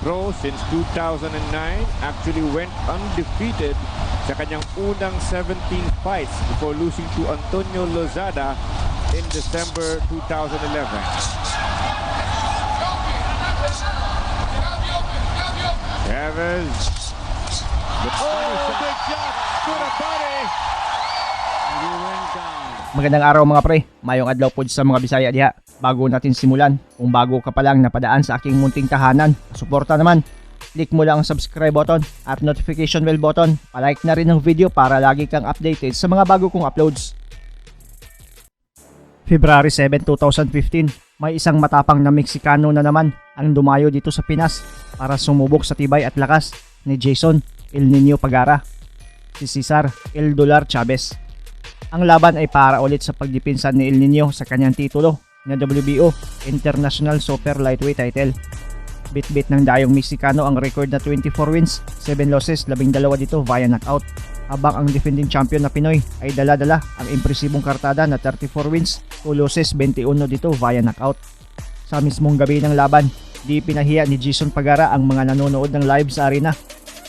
Pro since 2009, actually went undefeated sa kanyang unang 17 fights before losing to Antonio Lozada in December 2011. Chavez. Oh, big shot to the body. And he went down. Magandang araw, mga pre, mayong adlaw po sa mga Bisaya diha. Bago natin simulan, kung bago ka pa lang napadaan sa aking munting tahanan, suporta naman. Click mo lang ang subscribe button at notification bell button. Palike na rin ang video para lagi kang updated sa mga bago kong uploads. February 7, 2015, may isang matapang na Meksikano na naman ang dumayo dito sa Pinas para sumubok sa tibay at lakas ni Jason El Nino Pagara, si Cesar El Dolar Chavez. Ang laban ay para ulit sa pagdipinsa ni El Nino sa kanyang titulo na WBO International Super Lightweight title. Bit-bit ng dayong Meksikano ang record na 24 wins, 7 losses, 12 dito via knockout. Habang ang defending champion na Pinoy ay dala-dala ang impresibong kartada na 34 wins, 2 losses, 21 dito via knockout. Sa mismong gabi ng laban, di pinahiya ni Jason Pagara ang mga nanonood ng live sa arena.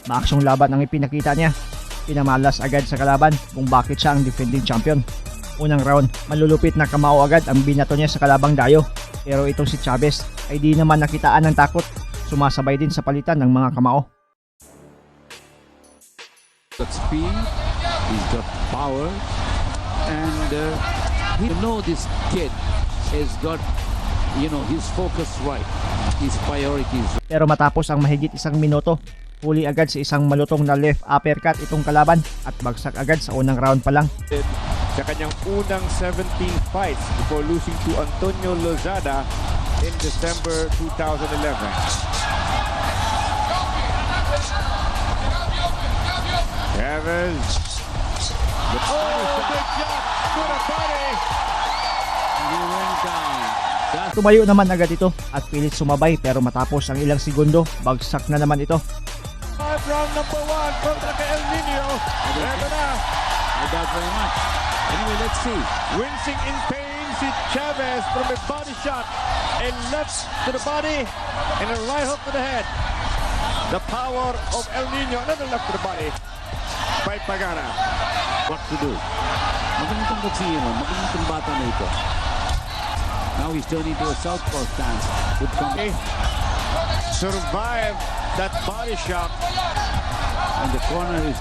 Maaksyong laban ang ipinakita niya. Pinamalas agad sa kalaban kung bakit siya ang defending champion. Unang round, malulupit na kamao agad ang binato niya sa kalabang dayo. Pero itong si Chavez ay di naman nakitaan ng takot. Sumasabay din sa palitan ng mga kamao. Got speed, he's got power, and this kid has got his focus right, his priorities. Pero matapos ang mahigit isang minuto, huli agad sa isang malutong na left uppercut itong kalaban at bagsak agad sa unang round pa lang. Sa kanyang unang 17 fights before losing to Antonio Lozada in December 2011. Chavez. Oh, big shot to the body. And he went down. That's Tumayo naman agad ito at pilit sumabay, pero matapos ang ilang segundo, bagsak na naman ito. Five round number one kontra kay El Nino. Eto na. I doubt very much. Anyway, let's see. Wincing in pain si Chavez from a body shot. A left to the body and a right hook to the head. The power of El Nino. Another left to the body by Pagara. What to do. Magaling itong boksingero, magaling itong bata na ito. Now he's turning to a southpaw stance with Okay. Survive that body shot. And the corner is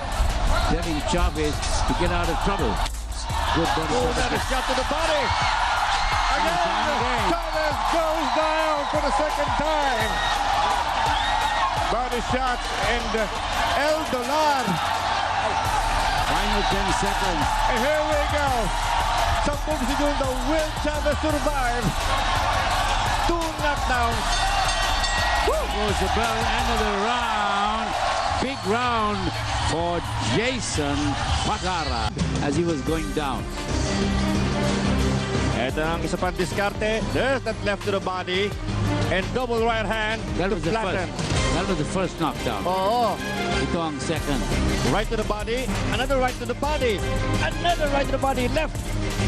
telling Chavez to get out of trouble. Good body Oh, shot. that is shot to the body. Again, Again. Chavez goes down for the second time. Body shot and El Dolar. Final 10 seconds. And here we go. 10 segundo. Will Chavez survive? Two knockdowns. Goes the bell, end of the round. Big round for Jason Pagara as he was going down. Ito ang isa pang diskarte. There's that left to the body. And double right hand That to was the flatten. first. That was the first knockdown. Oo. Ito ang second. Right to the body. Another right to the body. Another right to the body. Left.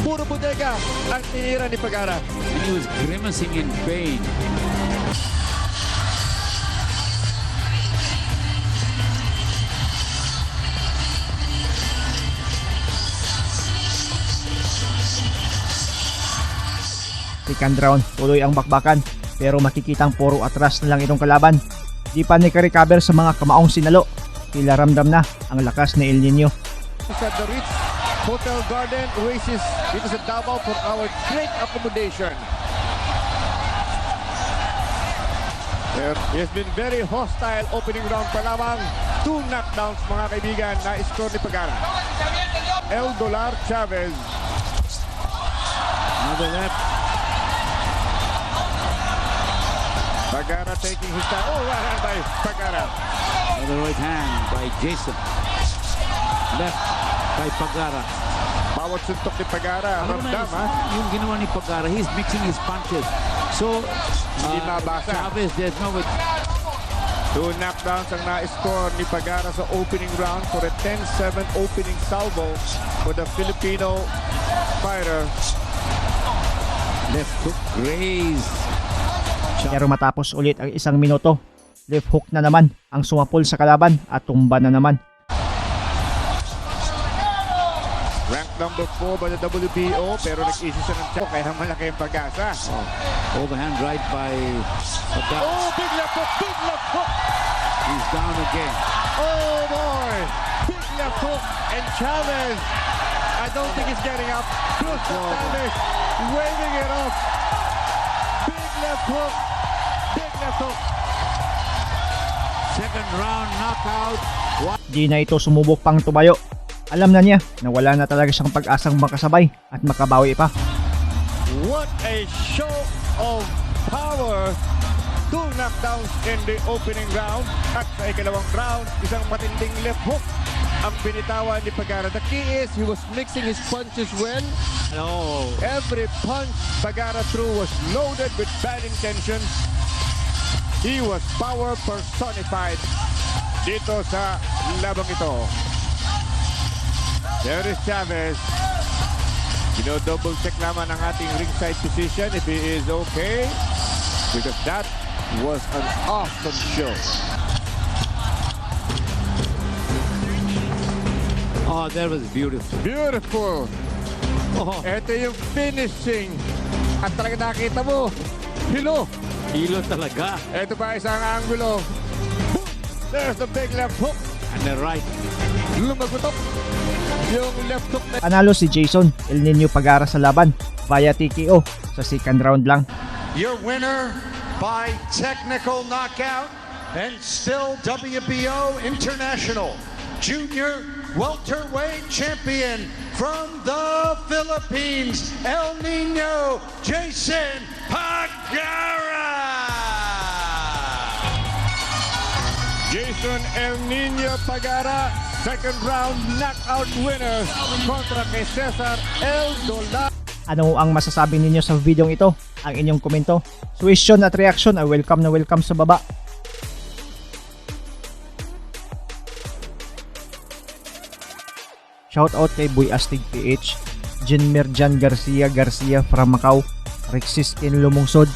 Puro bodega ang tinira ni Pagara. And he was grimacing in pain. Second round, tuloy ang bakbakan pero makikitang puro atras na lang itong kalaban. Di pa recover sa mga kamaong sinalo. Tila ramdam na ang lakas ni El Nino. Sa The Ritz Hotel Garden Oasis dito sa Davao for our great accommodation. There, he has been very hostile opening round pa lamang. Two knockdowns, mga kaibigan, na score ni Pagara. El Dolar Chavez. Another left. Pagara taking his time. Oh, right hand by Pagara. Another right hand by Jason. Left by Pagara. Bawat suntok ni Pagara, Alam mo na, ramdam ha. yung ginawa ni Pagara, he's mixing his punches. So, Hindi mabasa. Chavez, there's no way. Two knockdowns ang na-score ni Pagara sa opening round for a 10-7 opening salvo for the Filipino fighter. Left hook grazed. Pero matapos ulit ang isang minuto, Left hook na naman ang sumapol sa kalaban at tumba na naman. Rank number 4 by the WBO, pero nag-issue siya ng check kaya malaki ang pag-asa. Oh, overhand right by Pagara. Oh, big left hook, big left hook. He's down again. Oh boy, big left hook, and Chavez, I don't think he's getting up. Cruz Chavez waving it off. Big left hook, big left hook. Second round knockout. Di na ito sumubok pang tumayo. Alam na niya na wala na talaga siyang pag-asang makasabay at makabawi pa. What a show of power. Two knockdowns in the opening round. At sa ikalawang round, isang matinding left hook ang binitawan ni Pagara. The key is he was mixing his punches well. Oh, Every punch Pagara threw was loaded with bad intentions. He was power personified dito sa labang ito. There is Chavez. Double check naman ang ating ringside position if he is okay. Because that was an awesome show. Oh, that was beautiful. Beautiful. Oh, Ito yung finishing. At talaga nakita mo, hilo. Hilo talaga. Ito pa isang angulo. Boom! There's the big left hook. And the right. Lumagutok yung left hook na Panalo si Jason El Nino Pagara sa laban via TKO sa second round lang. Your winner by technical knockout and still WBO International Junior Welterweight Champion from the Philippines, El Nino Jason Pagara. Jason El Nino Pagara, second round knockout winner kontra kay Cesar El Dolar. Ano ang masasabi ninyo sa videong ito? Ang inyong komento, suggestion at reaction ay welcome na welcome sa baba. Shoutout kay Boy Astig PH, Jinmer Jan Garcia Garcia from Macau, Rexis Ken Lumungsod,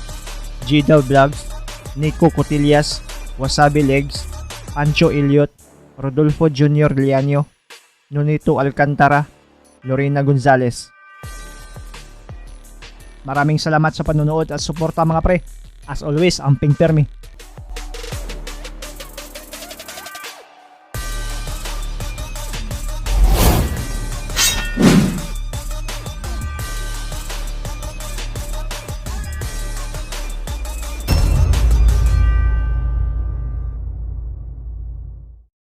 Gidal Vlogs, Nico Cotillas, Wasabi Legs, Pancho Elliot, Rodolfo Jr. Lianio, Nonito Alcantara, Lorena Gonzalez. Maraming salamat sa panonood at suporta, mga pre. As always, amping permi.